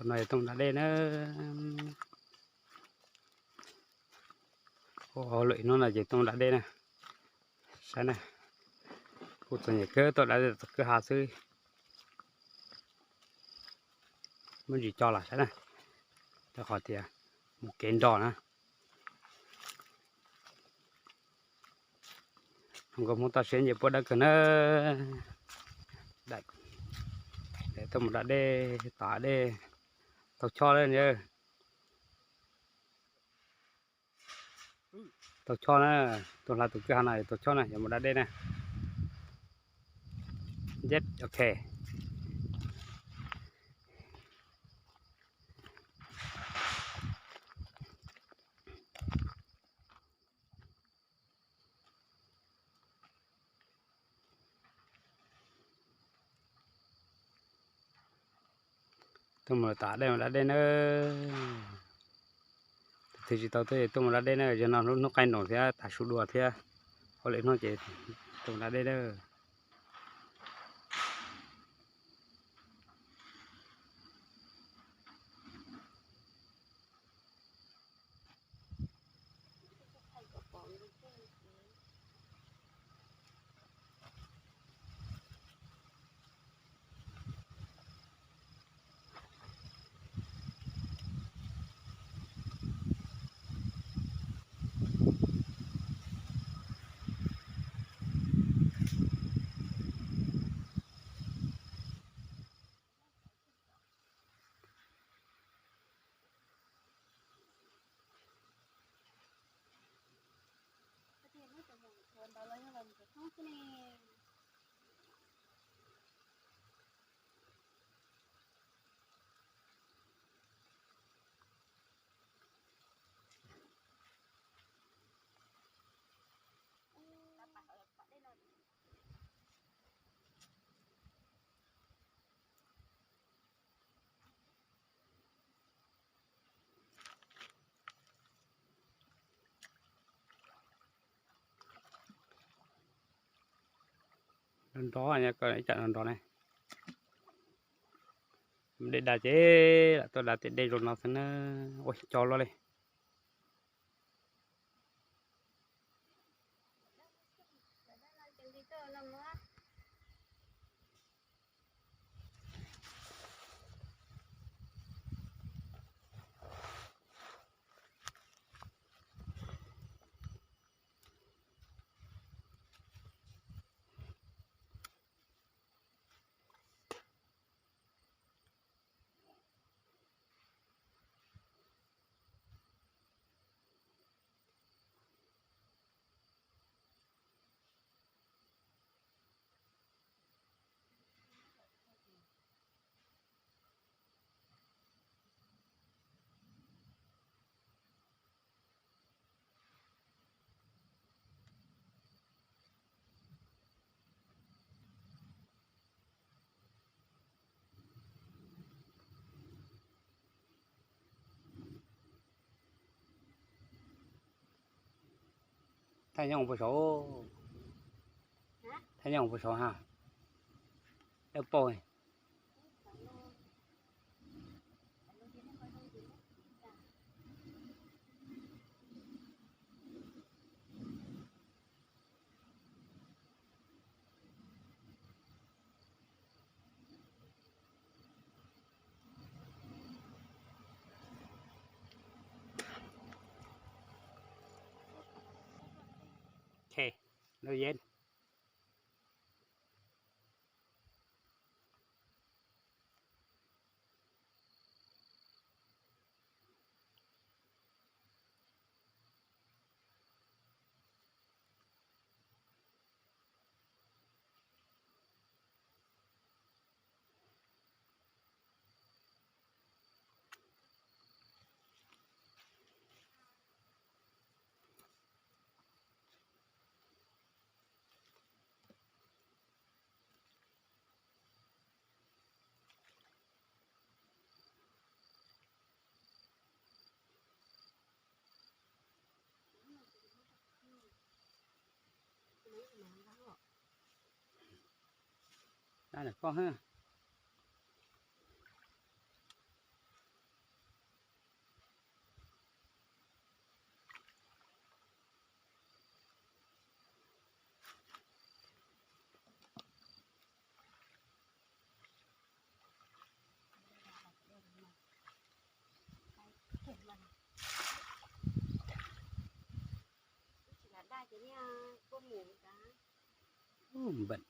No yog tuaj mus da dej na. Ua hauj lwm ib hnub no ces tuaj mus da dej na. Saib na, kuj txom nyem kawg, tuaj da dej tom kwj ha xwb. Muaj ntsis co los saib na, rau qhov tias mus kev nrog na. Nkauj Hmoob toj siab nce puab dawb kawg na. Tuaj mus da dej, tom dej, tau choj na. Tau choj na, tuaj hla tus kwj ha no tau choj na, yog mus da dej na. Yep, ok. Tuaj mus da dej, mus da dej na. Tus twg tsis tau tuaj ces tuaj mus da dej na, yog no lub hnub qaij nroos thiab tav su dua thiab, hauj lwm hnub ces tuaj mus da dej na. Nrov nrov, ib tsam nrov nrov ne. Dej da ces lam tuaj da tim dej zoo no xwb na. Ua co luaj li. Thaj nyob puag saud, thaj nyob puag saud ha, dawb paug. Ok, lub yeeb. Dab ntawm koj ha. Ub, npam.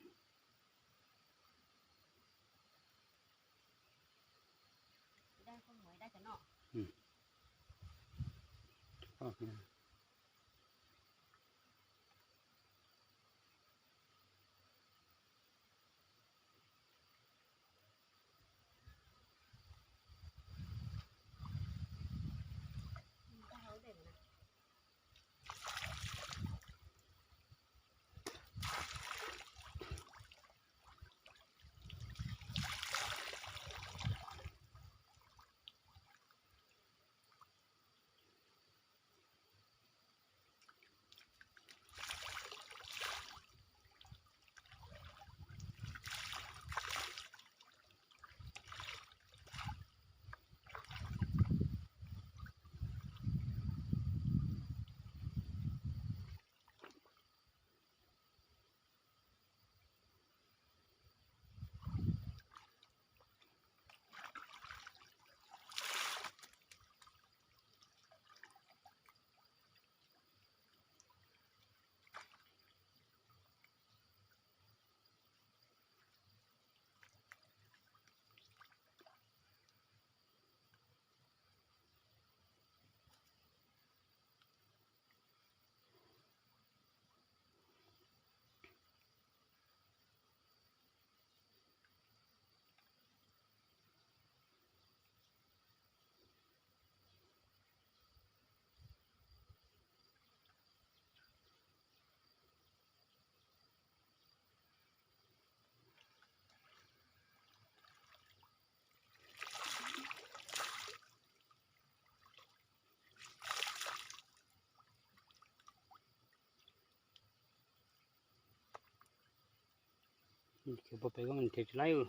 Cov puag pem ko nrhiav tsis laib.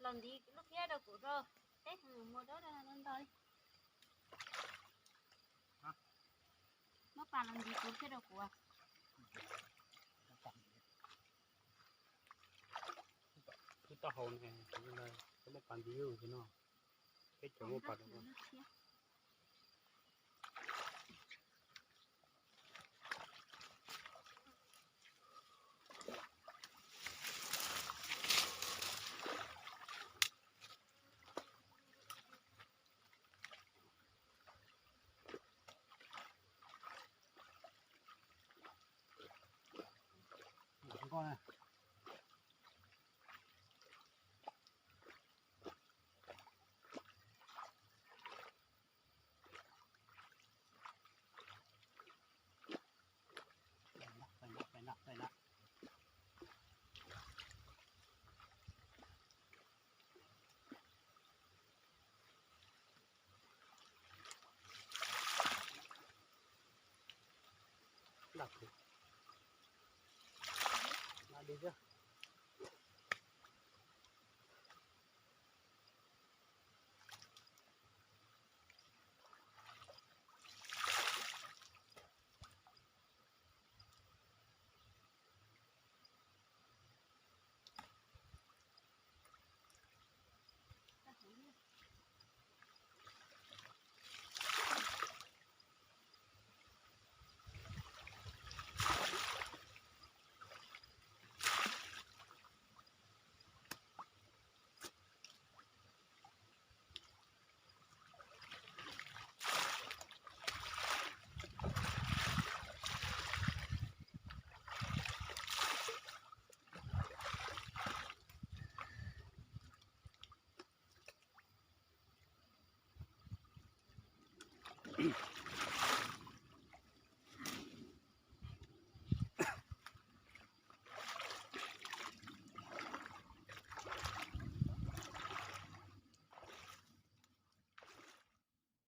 Los ntiv lub phiab rau kuv rau, teb mus muab dab rau ntau li. Muab pas los ntiv kuv phiab rau kuv. Kuv taub hau ne, kuv muab pas ntiv no, peb cov muab pas rau. Lub phiab.